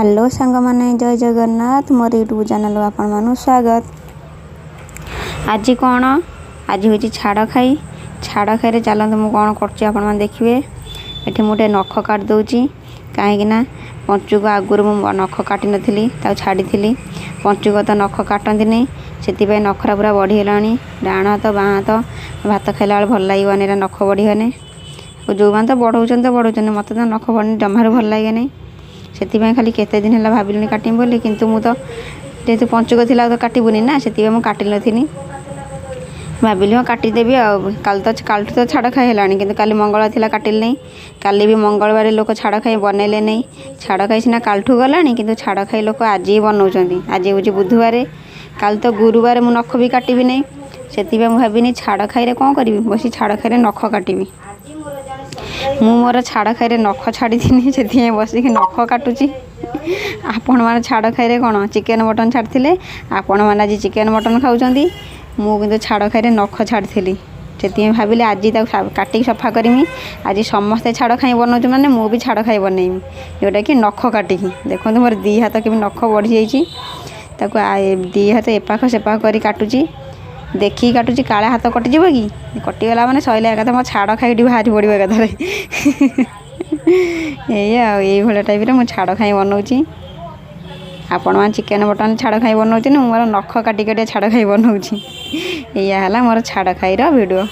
Hello ସାଙ୍ଗମାନେ, ଜୟ ଜଗନ୍ନାଥ। ମୋର YouTube channel ଆପଣମାନଙ୍କୁ ସ୍ୱାଗତ। ଆଜି କ'ଣ? ଆଜି ହେଉଛି ଛାଡ଼ଖାଇ। ଛାଡ଼ଖାଇରେ ଚାଲନ୍ତୁ, ମୁଁ କ'ଣ କରୁଛି ଆପଣମାନେ ଦେଖିବେ। ଏଠି ମୁଁ ଟିକେ ନଖ କାଟି ଦେଉଛି, କାହିଁକିନା ପଞ୍ଚୁକ ଆଗରୁ ମୁଁ ନଖ କାଟିନଥିଲି, ତାକୁ ଛାଡ଼ିଥିଲି। ପଞ୍ଚୁକ ତ ନଖ କାଟନ୍ତିନି, ସେଥିପାଇଁ ନଖରା ପୁରା ବଢ଼ିଗଲାଣି, ଡାହାଣ ହାତ, ବାଁ ହାତ। ଭାତ ଖାଇଲା ବେଳେ ଭଲ ଲାଗିବନି ଏଇଟା ନଖ ବଢ଼ିଗଲେ। ଆଉ ଯେଉଁମାନେ ତ ବଢ଼ଉଛନ୍ତି ତ ବଢ଼ଉଛନ୍ତି, ମୋତେ ତ ନଖ ବଢ଼ିନି ଜମାରୁ ଭଲ ଲାଗେନି। ସେଥିପାଇଁ ଖାଲି କେତେ ଦିନ ହେଲା ଭାବିଲିଣି କାଟିବି ବୋଲି, କିନ୍ତୁ ମୁଁ ତ ଯେହେତୁ ପଞ୍ଚୁକ ଥିଲା, ଆଉ ତ କାଟିବୁନି ନା, ସେଥିପାଇଁ ମୁଁ କାଟିନଥିଲି। ଭାବିଲି ହଁ, କାଟିଦେବି ଆଉ। କାଲି ତ, କାଲିଠୁ ତ ଛାଡ଼ ଖାଇ ହେଲାଣି, କିନ୍ତୁ କାଲି ମଙ୍ଗଳବାର ଥିଲା, କାଟିଲି ନାହିଁ। କାଲି ବି ମଙ୍ଗଳବାର ଲୋକ ଛାଡ଼ ଖାଇ ବନେଇଲେ ନାହିଁ। ଛାଡ଼ ଖାଇ ସିନା କାଲିଠୁ ଗଲାଣି, କିନ୍ତୁ ଛାଡ଼ ଖାଇ ଲୋକ ଆଜି ବନଉଛନ୍ତି। ଆଜି ହେଉଛି ବୁଧବାର, କାଲି ତ ଗୁରୁବାର, ମୁଁ ନଖ ବି କାଟିବି ନାହିଁ। ସେଥିପାଇଁ ମୁଁ ଭାବିନି ଛାଡ଼ ଖାଇରେ କ'ଣ କରିବି, ବସି ଛାଡ଼ ଖାଇରେ ନଖ କାଟିବି। ମୁଁ ମୋର ଛାଡ଼ ଖାଇରେ ନଖ ଛାଡ଼ିଥିଲି, ସେଥିପାଇଁ ବସିକି ନଖ କାଟୁଛି। ଆପଣମାନେ ଛାଡ଼ ଖାଇରେ କ'ଣ ଚିକେନ୍ ମଟନ୍ ଛାଡ଼ିଥିଲେ? ଆପଣମାନେ ଆଜି ଚିକେନ୍ ମଟନ୍ ଖାଉଛନ୍ତି। ମୁଁ କିନ୍ତୁ ଛାଡ଼ ଖାଇରେ ନଖ ଛାଡ଼ିଥିଲି, ସେଥିପାଇଁ ଭାବିଲି ଆଜି ତାକୁ କାଟିକି ସଫା କରିମି। ଆଜି ସମସ୍ତେ ଛାଡ଼ ଖାଇ ବନଉଛୁ ମାନେ ମୁଁ ବି ଛାଡ଼ ଖାଇ ବନେଇବି, ଯେଉଁଟାକି ନଖ କାଟିକି। ଦେଖନ୍ତୁ, ମୋର ଦୁଇ ହାତ କେମିତି ନଖ ବଢ଼ିଯାଇଛି। ତାକୁ ଦୁଇ ହାତ ଏପାଖ ସେପାଖ କରି କାଟୁଛି, ଦେଖିକି କାଟୁଛି, କାଳେ ହାତ କଟିଯିବ କି। କଟିଗଲା ମାନେ ସଇଲା ଏକାଥରେ, ମୋ ଛାଡ଼ ଖାଇଟି ବାହାରି ପଡ଼ିବ ଏକାଥରେ। ଏଇଆ ଆଉ, ଏଇଭଳିଆ ଟାଇପ୍ରେ ମୁଁ ଛାଡ଼ ଖାଇ ବନଉଛି। ଆପଣମାନେ ଚିକେନ୍ ମଟନ୍ ଛାଡ଼ ଖାଇ ବନଉଛନ୍ତି, ମୁଁ ମୋର ନଖ କାଟି କାଟି ଛାଡ଼ ଖାଇ ବନଉଛି। ଏଇଆ ହେଲା ମୋର ଛାଡ଼ ଖାଇର ଭିଡ଼ିଓ।